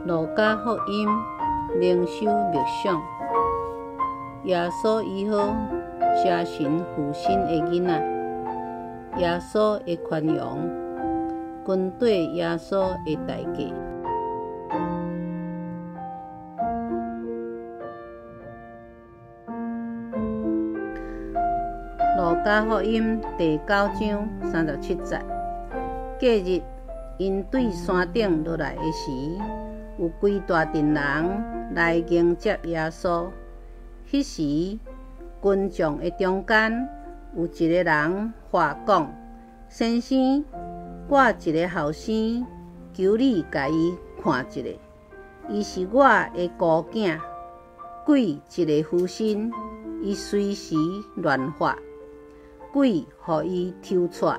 路加福音靈修默想，耶穌醫好邪神附身的囡仔，耶穌的寬容，跟綴耶穌的代價。路加福音第九章三十七節，隔日，𪜶對山頂落來的時，有規大陣人來迎接耶穌。彼時，群眾的中間有一个人話講：先生，我一个後生，求你共伊看一下，伊是我的孤囝，鬼一个附身，伊隨時亂發。鬼予伊抽掣，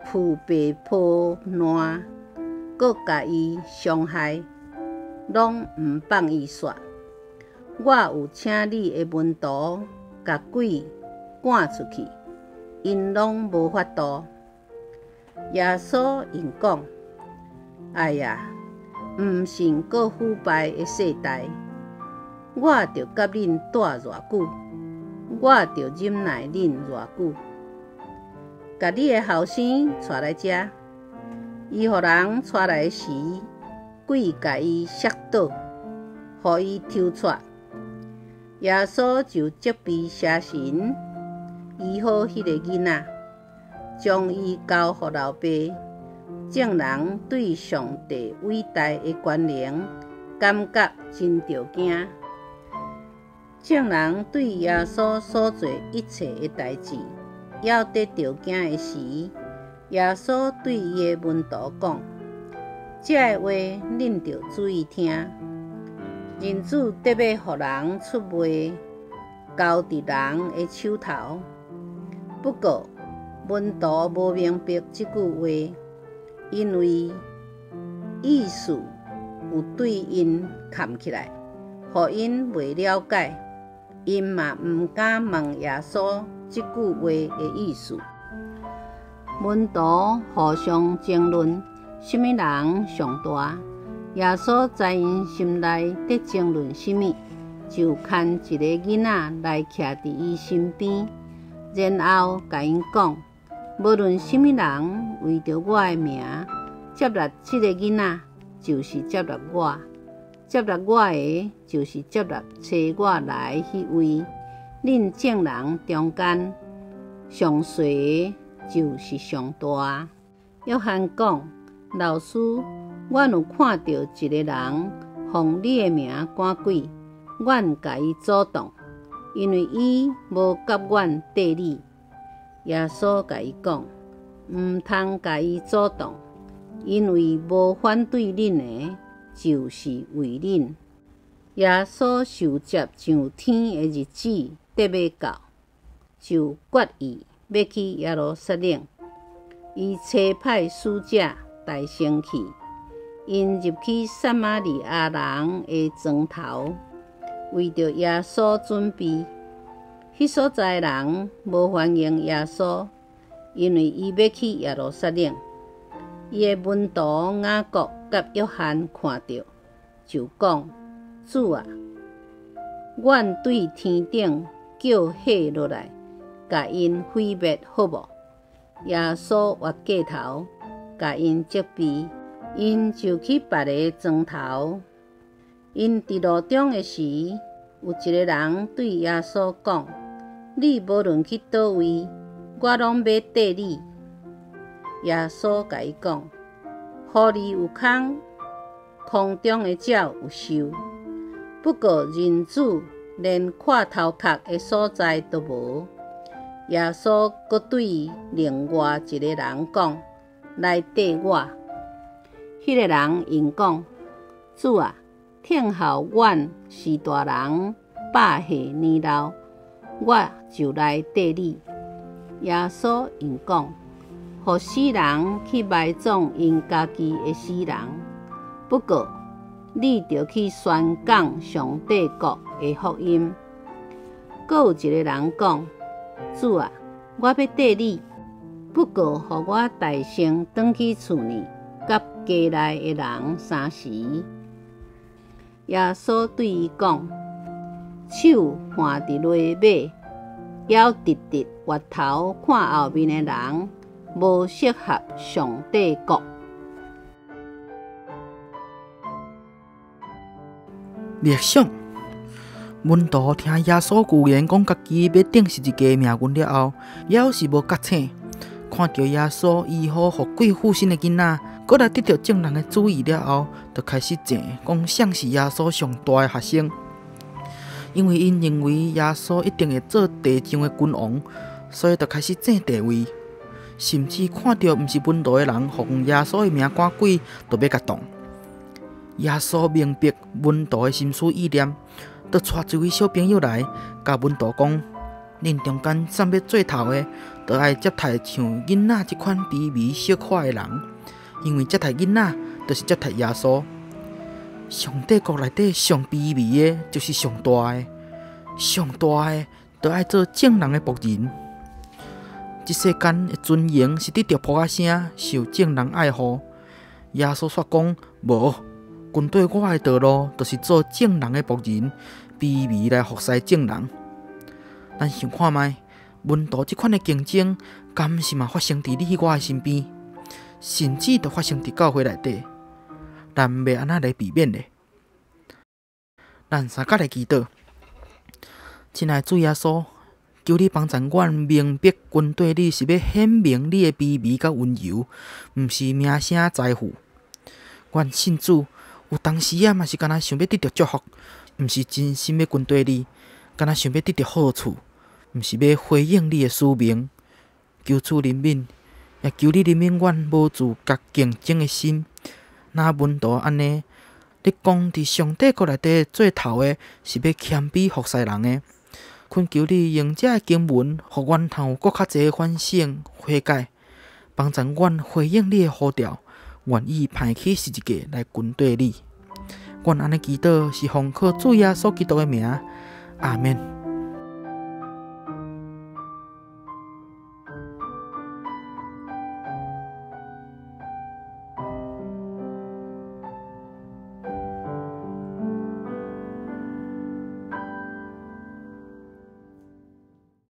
匍白抱爛，閣共伊傷害，攏毋放伊煞。我有請你的門徒共鬼趕出去，𪜶攏無法度。耶穌應講：哎呀，毋信閣腐敗的世代，我著佮恁蹛偌久？我著忍耐恁偌久？共你的後生帶來遮。伊予人帶來時，鬼共伊摔倒，予伊抽掣。耶穌就責備邪神，醫好彼个囡仔，將伊交予老爸。眾人對上帝偉大的權能感覺真著驚。眾人對耶穌所做一切的代誌，猶咧著驚的時，耶穌對伊的門徒講：這个話恁著注意聽。人子得欲予人出賣，交佇人的手頭。不過門徒無明白這句話，因為意思有對𪜶崁起來，予𪜶袂了解，𪜶嘛毋敢問耶穌這句話的意思。門徒互相爭論，啥物人上大。耶穌知𪜶心內佇爭論啥物，就牽一个囡仔來徛佇伊身邊，然後共𪜶講：無論啥物人為著我的名接納這个囡仔，就是接納我；接納我的，就是接納差我來彼位。恁眾人中間上細的，就是上大。約翰講：老師，阮有看著一个人奉你的名趕鬼，阮共伊阻擋，因為伊無佮阮綴你。耶穌共伊講：毋通共伊阻擋，因為無反對恁的，就是為恁。耶穌受接上天的日子得欲到，就決意欲去耶路撒冷。伊差派使者代先去，𪜶入去撒瑪利亞人的庄頭，為著耶穌準備。彼所在的人無歡迎耶穌，因為伊欲去耶路撒冷。伊的門徒雅各佮約翰看著，就講：主啊，阮對天頂叫火落來，共𪜶毀滅好無？耶穌越過頭，共𪜶責備，𪜶就去別个庄頭。𪜶佇路中的時，有一个人對耶穌講：你無論去佗位，我攏欲綴你。耶穌共伊講：狐狸有空，空中的鳥有岫，不過人子連倚頭殼的所在都無。耶穌閣對另外一个人講：來綴我。彼个人應講：主啊，聽候阮序大人百下年老，我就來綴你。耶穌應講：予死人去埋葬𪜶家己的死人，不過你著去宣講上帝國的福音。閣有一个人講：主啊，我欲綴你，不過予我代先轉去厝裡，佮家內的人相辭。耶穌對伊講：手挽佇犁尾，猶直直越頭看後面的人，無適合上帝國。默想，門徒聽耶穌預言講家己欲釘十字架的命運了後，猶是無覺醒。看著耶穌醫好予鬼附身的囡仔，閣來得著眾人的注意了後，就開始爭講誰是耶穌上大的學生。因為𪜶認為耶穌一定會做地上的君王，所以就開始爭地位。甚至看著毋是門徒的人，奉耶穌的名趕鬼，就欲共擋。耶穌明白門徒的心思意念，就帶一位小朋友來，共門徒講：恁中間啥欲做頭的，就愛接待像囡仔這款卑微小可的人，因為接待囡仔，就是接待耶穌。上帝國內底上卑微的，就是上大的；上大的，就愛做眾人的僕人。這世間的尊榮是得著噗仔聲，受眾人愛護。耶穌煞講：無，跟綴我的道路，就是做眾人的僕人，卑微來服侍眾人。咱想看覓，門徒這款的競爭，敢是嘛發生佇你我的身邊，甚至都發生佇教會內底。咱欲按怎來避免呢？咱三佮來祈禱，親愛的主耶穌，求你幫助阮明白，跟綴你是欲顯明你的卑微佮溫柔，毋是名聲財富。阮信主，有當時仔嘛是干焦想欲得著祝福，毋是真心欲跟綴你，干焦想欲得著好處，毋是欲回應你的使命。求主憐憫，也求你憐憫阮無自覺競爭的心。若門徒按呢，你講佇上帝國內底做頭的，是欲謙卑服侍人的。懇求你用這个經文，予阮通有閣較濟反省悔改，幫助阮回應你的呼召，願意拋棄十字架來跟綴你。阮按呢祈禱是奉靠主耶穌基督的名，阿們。